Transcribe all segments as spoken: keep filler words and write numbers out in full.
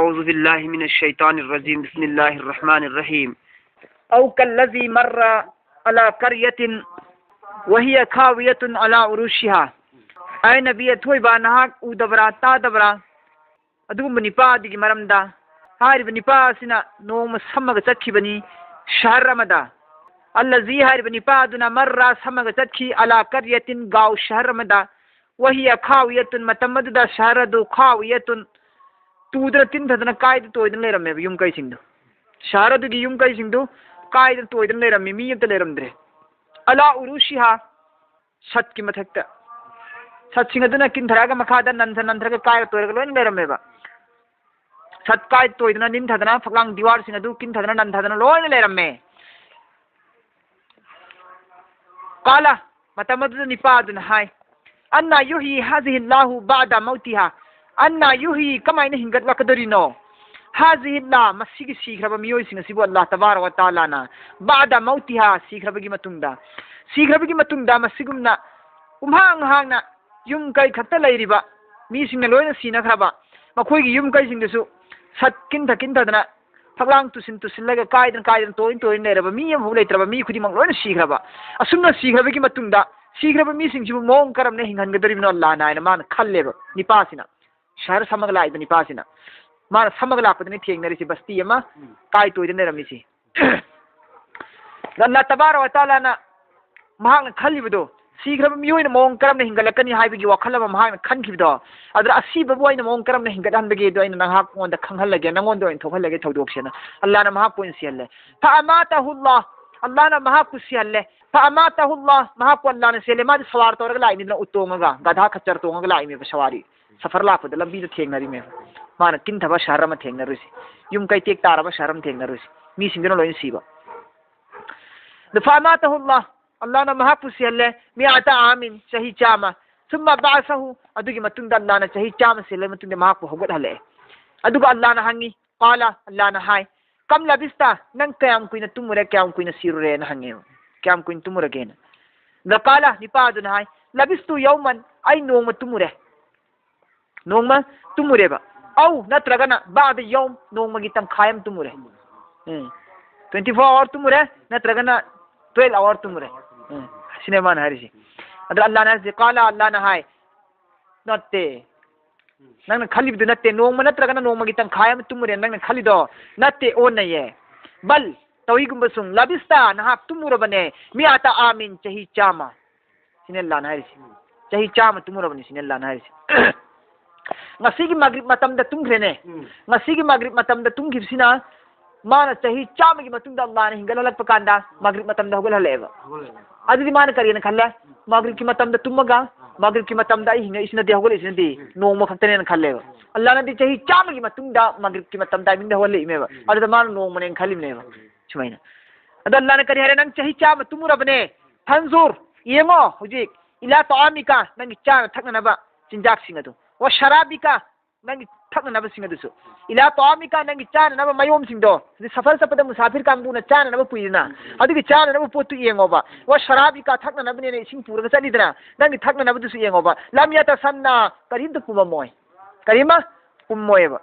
أعوذ بالله من الشيطان الرجيم. بسم الله الرحمن الرحيم. أو كالذي مر على قرية وهي خاوية على عروشها. ꯑꯩ ꯅꯕꯤ ꯑꯊꯣꯏꯕ ꯅꯍꯥꯛ ꯎꯗꯕ꯭ꯔꯥ, ꯇꯥꯗꯕ꯭ꯔꯥ? ꯑꯗꯨꯒꯨꯝꯕ ꯅꯤꯄꯥ ꯑꯗꯨꯒꯤ ꯃꯔꯝꯗ, ꯍꯥꯏꯔꯤꯕ ꯅꯤꯄꯥ ꯑꯁꯤꯅ ꯅꯣꯡꯃ ꯁꯝꯃꯒ ꯆꯠꯈꯤꯕꯅꯤ ꯁꯍꯔ ꯑꯃꯗ꯫ ꯑꯜꯂꯖꯤ ꯍꯥꯏꯔꯤꯕ ꯅꯤꯄꯥ ꯑꯗꯨꯅ ꯃꯔꯔꯥ ꯁꯝꯃꯒ ꯆꯠꯈꯤ ꯑꯂꯥ ꯀꯔꯤꯌꯇꯤꯟ ꯒꯥꯎ ꯁꯍꯔ ꯑꯃꯗ꯫ ꯋꯥꯍꯤ ꯑꯈꯥꯎꯌꯇꯨꯟ, ꯃꯇꯝ ꯑꯗꯨꯗ ꯁꯍꯔ ꯑꯗꯨ ꯈꯥꯎꯌꯇꯨꯟ, ꯇꯨꯗꯅ ꯇꯤꯟꯊꯗꯅ ꯀꯥꯏꯗ ꯇꯣꯏꯗꯅ ꯂꯩꯔꯝꯃꯦꯕ ꯌꯨꯝ ꯀꯩꯁꯤꯡꯗꯣ꯫ ꯁꯍꯔ ꯑꯗꯨꯒꯤ ꯌꯨꯝ ꯀꯩꯁꯤꯡꯗꯨ ꯀꯥꯏꯗꯅ ꯇꯣꯏꯗꯅ ꯂꯩꯔꯝꯃꯤ, ꯃꯤ ꯑꯝꯇ ꯂꯩꯔꯝꯗ꯭ꯔꯦ꯫ ꯑꯂꯥ ꯎꯔꯨꯁꯤꯍꯥ, ꯁꯠꯀꯤ ꯃꯊꯛꯇ꯫ ꯁꯠꯁꯤꯡ ꯑꯗꯨꯅ ꯀꯤꯟꯊꯔꯛꯑꯒ ꯃꯈꯥꯗ ꯅꯟꯊ ꯅꯟꯊꯔꯒ ꯀꯥꯏꯔ ꯇꯣꯏꯔꯒ ꯂꯣꯏꯅ ꯂꯩꯔꯝꯃꯦꯕ꯫ ꯁꯠ ꯀꯥꯏ ꯇꯣꯏꯗꯅ ꯅꯤꯟꯊꯗꯅ ꯐꯛꯂꯥꯡ ꯗꯤꯋꯥꯔꯁꯤꯡ ꯑꯗꯨ ꯀꯤꯟꯊꯗꯅ ꯅꯟꯊꯗꯅ ꯂꯣꯏꯅ ꯂꯩꯔꯝꯃꯦ꯫ ꯀꯥꯂ, ꯃꯇꯝ ꯑꯗꯨꯗ ꯅꯤꯄꯥ ꯑꯗꯨꯅ ꯍꯥꯏ, "ꯑꯟꯅꯥ ꯌꯨꯍꯤ ꯍꯥꯖꯤꯍꯤ ꯂꯥꯍꯨ ꯕꯥꯗ ꯃꯧꯇꯤꯍꯥ?" ꯑꯟꯅꯥ ꯌꯨꯍꯤ, ꯀꯃꯥꯏꯅ ꯍꯤꯡꯒꯠꯂꯛꯀꯗꯣꯔꯤꯅꯣ? ꯍꯥꯖꯤꯍꯤ ꯂꯥ, ꯃꯁꯤꯒꯤ ꯁꯤꯈ꯭ꯔꯕ ꯃꯤꯑꯣꯏꯁꯤꯡ ꯑꯁꯤꯕꯨ ꯑꯜꯂꯥꯍ ꯇꯕꯥꯔꯛ ꯋ ꯇꯥꯂꯥꯅ, ꯕꯥꯗ ꯃꯧꯇꯤꯍꯥ, ꯁꯤꯈ꯭ꯔꯕꯒꯤ ꯃꯇꯨꯡꯗ, ꯁꯤꯈ꯭ꯔꯕꯒꯤ ꯃꯇꯨꯡꯗ ꯃꯁꯤꯒꯨꯝꯅ ꯄꯨꯝꯍꯥꯡ ꯍꯥꯡꯅ ꯌꯨꯝ ꯀꯩ ꯈꯛꯇ ꯂꯩꯔꯤꯕ ꯃꯤꯁꯤꯡꯅ ꯂꯣꯏꯅ ꯁꯤꯅꯈ꯭ꯔꯕ, ꯃꯈꯣꯏꯒꯤ ꯌꯨꯝ ꯀꯩꯁꯤꯡꯗꯨꯁꯨ ꯁꯠ ꯀꯤꯟꯊ ꯀꯤꯟꯊꯗꯅ ꯐꯛꯂꯥꯡ ꯇꯨꯁꯤꯟ ꯇꯨꯁꯤꯜꯂꯒ ꯀꯥꯏꯗꯅ ꯀꯥꯏꯗꯅ ꯇꯣꯏꯅ ꯇꯣꯏꯅ ꯂꯩꯔꯕ, ꯃꯤ ꯑꯃꯐꯥꯎ ꯂꯩꯇ꯭ꯔꯕ, ꯃꯤ ꯈꯨꯗꯤꯡꯃꯛ ꯂꯣꯏꯅ ꯁꯤꯈ꯭ꯔꯕ꯫ ꯑꯁꯨꯝꯅ ꯁꯤꯈ꯭ꯔꯕꯒꯤ ꯃꯇꯨꯡꯗ ꯁꯤꯈ꯭ꯔꯕ ꯃꯤꯁꯤꯡꯁꯤꯕꯨ ꯃꯑꯣꯡ ꯀꯔꯝꯅ ꯍꯤꯡꯍꯟꯒꯗꯧꯔꯤꯕꯅꯣ ꯑꯜꯂꯥꯍꯅ ꯍꯥꯏꯅ ꯃꯥꯅ ꯈꯜꯂꯦꯕ ꯅꯤꯄꯥꯁꯤꯅ꯫ ꯁꯍꯔ ꯁꯝꯃꯒ ꯂꯥꯛꯏꯕ ꯅꯤꯄꯥꯁꯤꯅ꯫ ꯃꯥꯅ ꯁꯝꯃꯒ ꯂꯥꯛꯄꯗꯅꯤ ꯊꯦꯡꯅꯔꯤꯁꯤ ꯕꯁꯇꯤ ꯑꯃ ꯎꯝ꯫ ꯀꯥꯏ ꯇꯣꯏꯗꯅ ꯂꯩꯔꯝꯃꯤꯁꯤ꯫ ꯑꯗ ꯑꯜꯂꯥꯍ ꯇꯕꯥꯔꯛ ꯋ ꯇꯥꯂꯥꯅ ꯃꯍꯥꯛꯅ ꯈꯜꯂꯤꯕꯗꯣ, ꯁꯤꯈ꯭ꯔꯕ ꯃꯤꯑꯣꯏꯅ ꯃꯑꯣꯡ ꯀꯔꯝꯅ ꯍꯤꯡꯒꯠꯂꯛꯀꯅꯤ ꯍꯥꯏꯕꯒꯤ ꯋꯥꯈꯜ ꯑꯃ ꯃꯍꯥꯛꯅ ꯈꯟꯈꯤꯕꯗꯣ, ꯑꯗꯨꯗ ꯑꯁꯤꯕꯕꯨ ꯑꯩꯅ ꯃꯑꯣꯡ ꯀꯔꯝꯅ ꯍꯤꯡꯒꯠꯍꯟꯕꯒꯦꯗꯣ ꯑꯩꯅ ꯅꯍꯥꯛꯉꯣꯟꯗ ꯈꯪꯍꯜꯂꯒꯦ, ꯅꯪꯉꯣꯟꯗ ꯑꯣꯏꯅ ꯊꯣꯛꯍꯜꯂꯒꯦ ꯊꯧꯗꯣꯛꯁꯦꯅ ꯑꯜꯂꯥꯍꯅ ꯃꯍꯥꯛꯄꯨ ꯑꯣꯏꯅ ꯁꯤꯍꯜꯂꯦ꯫ ꯐꯑꯃꯥꯇꯍꯨ ꯑꯜꯂꯥꯍ, ꯑꯜꯂꯥꯍꯅ ꯃꯍꯥꯛꯄꯨ ꯁꯤꯍꯜꯂꯦ꯫ ꯐꯑꯃꯥꯇꯍꯨ ꯑꯜꯂꯥꯍ, ꯃꯍꯥꯛꯄꯨ ꯑꯜꯂꯥꯍꯅ ꯁꯤꯍꯜꯂꯦ꯫ ꯃꯥꯗꯤ ꯁꯋꯥꯔ ꯇꯧꯔꯒ ꯂꯥꯛꯏꯅꯤꯗꯅ, ꯎꯠ ꯇꯣꯡꯉꯒ, ꯒꯙꯥ ꯈꯆꯔ ꯇꯣꯡꯉꯒ ꯂꯥꯛꯏꯅꯦꯕ ꯁꯋꯥꯔꯤ꯫ ꯁꯐꯔ ꯂꯥꯛꯄꯗ ꯂꯝꯕꯤꯗ ꯊꯦꯡꯅꯔꯤꯃꯦꯕ꯫ ꯃꯥꯅ ꯀꯤꯟꯊꯕ ꯁꯍꯔ ꯑꯃ ꯊꯦꯡꯅꯔꯨꯁꯤ, ꯌꯨꯝ ꯀꯩ ꯇꯦꯛ ꯇꯥꯔꯕ ꯁꯍꯔ ꯑꯃ ꯊꯦꯡꯅꯔꯨꯁꯤ, ꯃꯤꯁꯤꯡꯗꯨꯅ ꯂꯣꯏꯅ ꯁꯤꯕ꯫ ꯑꯗꯨ ꯐꯑꯃꯥꯇꯍꯨ ꯑꯜꯂꯥꯍ, ꯑꯜꯂꯥꯍꯅ ꯃꯍꯥꯛꯄꯨ ꯁꯤꯍꯜꯂꯦ, ꯃꯤꯑꯥꯇ ꯑꯥꯃꯤꯟ, ꯆꯍꯤ ꯆꯥꯝꯃ꯫ ꯁꯨꯝꯃ ꯕꯥꯁꯍꯨ, ꯑꯗꯨꯒꯤ ꯃꯇꯨꯡꯗ ꯑꯜꯂꯥꯍꯅ ꯆꯍꯤ ꯆꯥꯝꯃ ꯁꯤꯍꯜꯂꯕ ꯃꯇꯨꯡꯗ ꯃꯍꯥꯛꯄꯨ ꯍꯧꯒꯠꯍꯜꯂꯛꯑꯦ꯫ ꯑꯗꯨꯒ ꯑꯜꯂꯥꯍꯅ ꯍꯪꯉꯤ, ꯀꯥꯂ, ꯑꯜꯂꯥꯍꯅ ꯍꯥꯏ, ꯀꯝ ꯂꯕꯤꯁꯇ, ꯅꯪ ꯀꯌꯥꯝ ꯀꯨꯏꯅ ꯇꯨꯝꯃꯨꯔꯦ, ꯀꯌꯥꯝ ꯀꯨꯏꯅ ꯁꯤꯔꯨꯔꯦꯅ ꯍꯪꯉꯦꯕ꯫ ꯀꯌꯥꯝ ꯀꯨꯏꯅ ꯇꯨꯝꯃꯨꯔꯒꯦꯅ꯫ ꯑꯗ ꯀꯥꯂ, ꯅꯤꯄꯥ ꯑꯗꯨꯅ ꯍꯥꯏ, ꯂꯕꯤꯁꯇꯨ ꯌꯧꯃꯟ, ꯑꯩ ꯅꯣꯡꯃ ꯇꯨꯝꯃꯨꯔꯦ꯫ ꯅꯣꯡꯃ ꯇꯨꯝꯃꯨꯔꯦꯕ꯫ ꯑꯧ ꯅꯠꯇ꯭ꯔꯒꯅ ꯕꯥꯗ ꯌꯧꯝ, ꯅꯣꯡꯃꯒꯤ ꯇꯪꯈꯥꯏ ꯑꯃ ꯇꯨꯝꯃꯨꯔꯦ꯫ ꯎꯝ꯫ Twenty four hour ꯇꯨꯝꯃꯨꯔꯦ, ꯅꯠꯇ꯭ꯔꯒꯅ twelve hour ꯇꯨꯝꯃꯨꯔꯦ꯫ ꯎꯝ꯫ ꯁꯤꯅꯦ ꯃꯥꯅ ꯍꯥꯏꯔꯤꯁꯦ꯫ ꯑꯗ ꯑꯜꯂꯥꯅ ꯍꯥꯏꯔꯤꯁꯦ, ꯀꯥꯂ, ꯑꯜꯂꯥꯅ ꯍꯥꯏ, ꯅꯠꯇꯦ꯫ ꯅꯪꯅ ꯈꯜꯂꯤꯕꯗꯨ ꯅꯠꯇꯦ꯫ ꯅꯣꯡꯃ ꯅꯠꯇ꯭ꯔꯒꯅ ꯅꯣꯡꯃꯒꯤ ꯇꯪꯈꯥꯏ ꯑꯃ ꯇꯨꯝꯃꯨꯔꯦ ꯅꯪꯅ ꯈꯜꯂꯤꯗꯣ ꯅꯠꯇꯦ, ꯑꯣꯟꯅꯩꯌꯦ꯫ ꯕꯜ, ꯇꯧꯏꯒꯨꯝꯕ ꯁꯨꯝ, ꯂꯕꯤꯁꯇ, ꯅꯍꯥꯛ ꯇꯨꯝꯃꯨꯔꯕꯅꯦ, ꯃꯤꯌꯥꯇ ꯑꯥꯃꯤꯟ, ꯆꯍꯤ ꯆꯥꯝꯃ꯫ ꯁꯤꯅꯦ ꯑꯜꯂꯥꯅ ꯍꯥꯏꯔꯤꯁꯦ꯫ ꯆꯍꯤ ꯆꯥꯝꯃ ꯇꯨꯝꯃꯨꯔꯕꯅꯤ ꯁꯤꯅꯦ ꯑꯜꯂꯥꯅ ꯍꯥꯏꯔꯤꯁꯦ꯫ ꯉꯁꯤꯒꯤ ꯃꯒ꯭ꯔꯤꯕ ꯃꯇꯝꯗ ꯇꯨꯝꯈ꯭ꯔꯦꯅꯦ꯫ ꯎꯝ꯫ ꯉꯁꯤꯒꯤ ꯃꯒ꯭ꯔꯤꯕ ꯃꯇꯝꯗ ꯇꯨꯝꯈꯤꯕꯁꯤꯅ ꯃꯥꯅ ꯆꯍꯤ ꯆꯥꯝꯃꯒꯤ ꯃꯇꯨꯡꯗ ꯑꯜꯂꯥꯅ ꯍꯤꯡꯒꯠꯍꯜꯂꯛꯄ ꯀꯥꯟꯗ ꯃꯒ꯭ꯔꯤꯕ ꯃꯇꯝꯗ ꯍꯧꯒꯠꯍꯜꯂꯛꯑꯦꯕ꯫ ꯍꯧꯒꯠꯂꯛꯑꯦꯕ꯫ ꯑꯗꯨꯗꯤ ꯃꯥꯅ ꯀꯔꯤꯅ ꯈꯜꯂꯦ? ꯃꯒ꯭ꯔꯤꯕꯀꯤ ꯃꯇꯝꯗ ꯇꯨꯝꯃꯒ ꯃꯒ꯭ꯔꯤꯕꯀꯤ ꯃꯇꯝꯗ ꯑꯩ ꯍꯤꯡꯉꯛꯏꯁꯤꯅꯗꯤ, ꯍꯧꯒꯠꯂꯛꯏꯁꯤꯅꯗꯤ ꯅꯣꯡꯃ ꯈꯛꯇꯅꯦꯅ ꯈꯜꯂꯦꯕ꯫ ꯑꯜꯂꯥꯅꯗꯤ ꯆꯍꯤ ꯆꯥꯝꯃꯒꯤ ꯃꯇꯨꯡꯗ ꯃꯒ꯭ꯔꯤꯕꯀꯤ ꯃꯇꯝ timingꯗ ꯍꯧꯒꯠꯂꯛꯏꯅꯦꯕ꯫ ꯑꯗꯨꯗ ꯃꯥꯅ ꯅꯣꯡꯃꯅꯦꯅ ꯈꯜꯂꯤꯕꯅꯦꯕ꯫ ꯁꯨꯃꯥꯏꯅ꯫ ꯑꯗꯣ ꯑꯜꯂꯥꯅ ꯀꯔꯤ ꯍꯥꯏꯔꯦ? ꯅꯪ ꯆꯍꯤ ꯆꯥꯝꯃ ꯇꯨꯝꯃꯨꯔꯕꯅꯦ꯫ ꯐꯟꯖꯨꯔ, ꯌꯦꯡꯉꯣ ꯍꯧꯖꯤꯛ, ꯏꯂꯥ ꯇꯥꯃꯤꯀ, ꯅꯪꯒꯤ ꯆꯥꯅ ꯊꯛꯅꯅꯕ ꯆꯤꯟꯖꯥꯛꯁꯤꯡ ꯑꯗꯨ, ꯋꯥ ꯁꯔꯥꯕꯤꯀ, ꯅꯪꯒꯤ ꯊꯛꯅꯅꯕꯁꯤꯡ ꯑꯗꯨꯁꯨ, ꯏꯂꯥ ꯇꯥꯃꯤꯀ, ꯅꯪꯒꯤ ꯆꯥꯅꯅꯕ ꯃꯌꯣꯝꯁꯤꯡꯗꯣ, ꯍꯧꯖꯤꯛ ꯁꯐꯔ ꯆꯠꯄꯗ ꯃꯨꯁꯥꯐꯤꯔ ꯀꯥꯡꯕꯨꯅ ꯆꯥꯅꯅꯕ ꯄꯨꯏꯗꯅ, ꯑꯗꯨꯒꯤ ꯆꯥꯅꯅꯕ ꯄꯣꯠꯇꯨ ꯌꯦꯡꯉꯣꯕ꯫ ꯋꯥ ꯁꯔꯥꯕꯤꯀ, ꯊꯛꯅꯅꯕꯅꯦꯅ ꯏꯁꯤꯡ ꯄꯨꯔꯒ ꯆꯠꯂꯤꯗꯅ, ꯅꯪꯒꯤ ꯊꯛꯅꯅꯕꯗꯨꯁꯨ ꯌꯦꯡꯉꯣꯕ꯫ ꯂꯝ ꯌꯥꯇ ꯁꯟꯅ, ꯀꯔꯤꯝꯇ ꯄꯨꯝꯃꯝꯃꯣꯏ, ꯀꯔꯤꯃ ꯄꯨꯝꯃꯣꯏꯕ꯫